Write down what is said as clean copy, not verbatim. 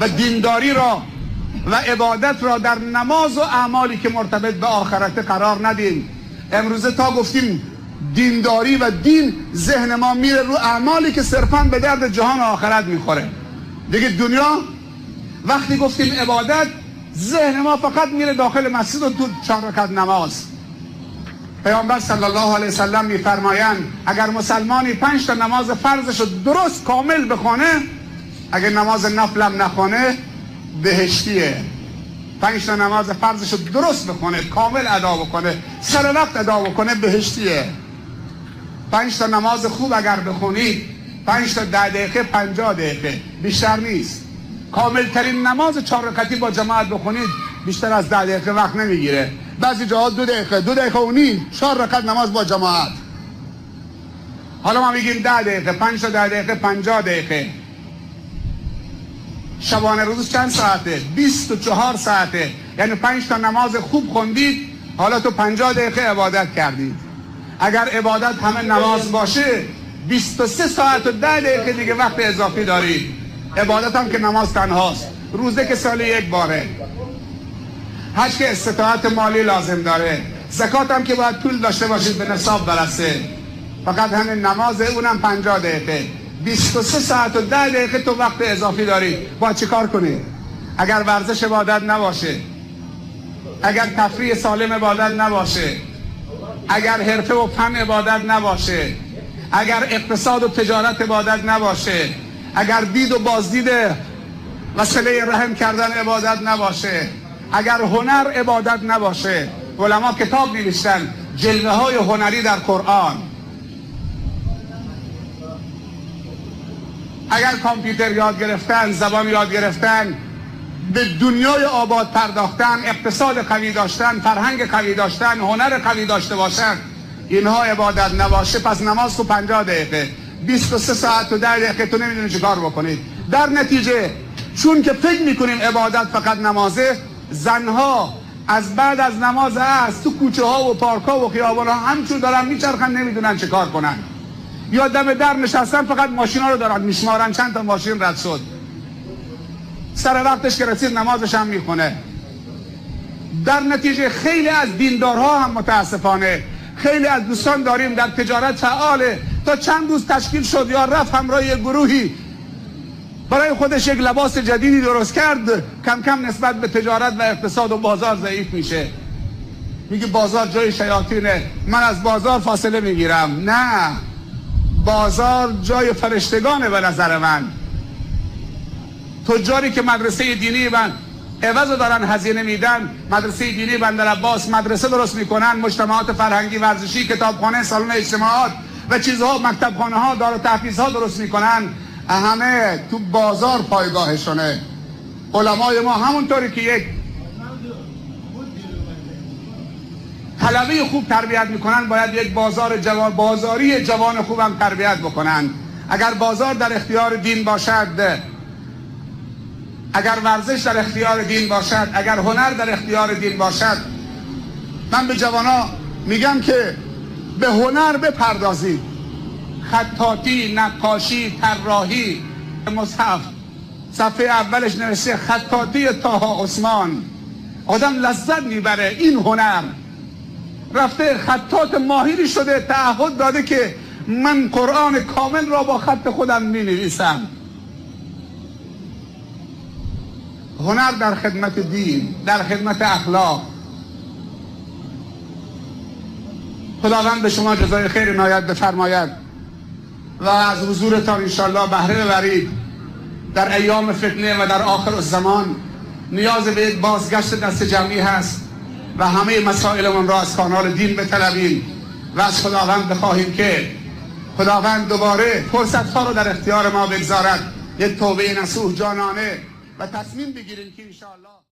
و دینداری را و عبادت را در نماز و اعمالی که مرتبط به آخرت قرار ندیم. امروزه تا گفتیم دینداری و دین، ذهن ما میره رو اعمالی که صرفاً به درد جهان آخرت میخوره. دیگه دنیا وقتی گفتیم عبادت، ذهن ما فقط میره داخل مسجد و تو چهار رکعت نماز. پیامبر صلی الله علیه وسلم میفرمایند اگر مسلمانی 5 تا نماز فرضش رو درست کامل بخونه، اگر نماز نفلم نخونه بهشتیه. 5 تا نماز فرضش رو درست بخونه، کامل ادا بکنه، سر وقت ادا بکنه، بهشتیه. 5 تا نماز خوب اگر بخونید، 5 تا 10 دقیقه 50 دقیقه بیشتر نیست. کامل ترین نماز 4 رکعتی با جماعت بخونید بیشتر از 10 دقیقه وقت نمیگیره. بعضی جاها 2 دقیقه، 2 دقیقه و نیم، 4 رکعت نماز با جماعت. حالا ما میگیم 10 دقیقه، 5 تا 10 دقیقه 50 دقیقه. شبانه روز چند ساعته؟ 24 ساعته. یعنی 5 تا نماز خوب خوندید، حالا تو 50 دقیقه عبادت کردید. اگر عبادت همه نماز باشه 23 ساعت و 10 دقیقه دیگه وقت اضافی دارید. عبادت هم که نماز تنهاست، روزه که سال یک باره، حج که استطاعت مالی لازم داره، زکات هم که باید پول داشته باشید به نصاب برسه. فقط همین نماز، اونم 50 دقیقه. 23 ساعت و 10 دقیقه تو وقت اضافی داری. با چی کار کنی؟ اگر ورزش عبادت نباشه، اگر تفریح سالم عبادت نباشه، اگر حرفه و فن عبادت نباشه، اگر اقتصاد و تجارت عبادت نباشه، اگر دید و بازدید و صله رحم کردن عبادت نباشه، اگر هنر عبادت نباشه. علما کتاب نوشتن جلوه های هنری در قرآن. اگر کامپیوتر یاد گرفتن، زبان یاد گرفتن، به دنیای آباد پرداختن، اقتصاد قوی داشتن، فرهنگ قوی داشتن، هنر قوی داشته باشن، اینها عبادت نباشه، پس نماز تو 50 دقیقه، 23 ساعت و 10 دقیقه تو نمیدونی چه کار بکنید. در نتیجه چون که فکر میکنیم عبادت فقط نمازه، زنها از بعد از نماز عصر تو کوچه ها و پارک ها و خیابان ها همچون دارن میچرخن، نمیدونن چه کار کنن. یا دم در نشستن فقط ماشینا رو دارن میشمارن چند تا ماشین رد شد. سر وقتش که رسید نمازش هم میخونه. در نتیجه خیلی از دیندارها هم متاسفانه، خیلی از دوستان داریم در تجارت فعاله، تا چند روز تشکیل شد یا رفت همراه گروهی برای خودش یک لباس جدیدی درست کرد، کم کم نسبت به تجارت و اقتصاد و بازار ضعیف میشه. میگه بازار جای شیاطینه، من از بازار فاصله میگیرم. نه، بازار جای فرشتگانه به نظر من. تجاری که مدرسه دینی من عوض دارن هزینه میدن، مدرسه دینی بندرعباس مدرسه درست میکنن، مجتمعات فرهنگی ورزشی، کتابخانه، سالن اجتماعات و چیزها، مکتبخانه ها، دارالتحفیظ ها درست میکنن، همه تو بازار پایگاهشونه. علمای ما همونطوری که یک طلبه خوب تربیت میکنن، باید یک بازار جوان، بازاری جوان خوبم تربیت بکنن. اگر بازار در اختیار دین باشد، اگر ورزش در اختیار دین باشد، اگر هنر در اختیار دین باشد، من به جوانا میگم که به هنر بپردازید. خطاطی، نقاشی، طراحی. مصحف صفحه اولش نوشته خطاطی طه عثمان. آدم لذت میبره. این هنر رفته خطاط ماهری شده، تعهد داده که من قرآن کامل را با خط خودم می نویسم. هنر در خدمت دین، در خدمت اخلاق. خداوند به شما جزای خیر عنایت بفرماید و از حضورتان انشالله بهره ببرید. در ایام فتنه و در آخر الزمان نیاز به یک بازگشت دست جمعی هست و همه مسائلمون را از کانال دین بطلبیم و از خداوند بخواهیم که خداوند دوباره فرصت‌ها رو در اختیار ما بگذارد، یک توبه نصوح جانانه و تصمیم بگیریم که انشالله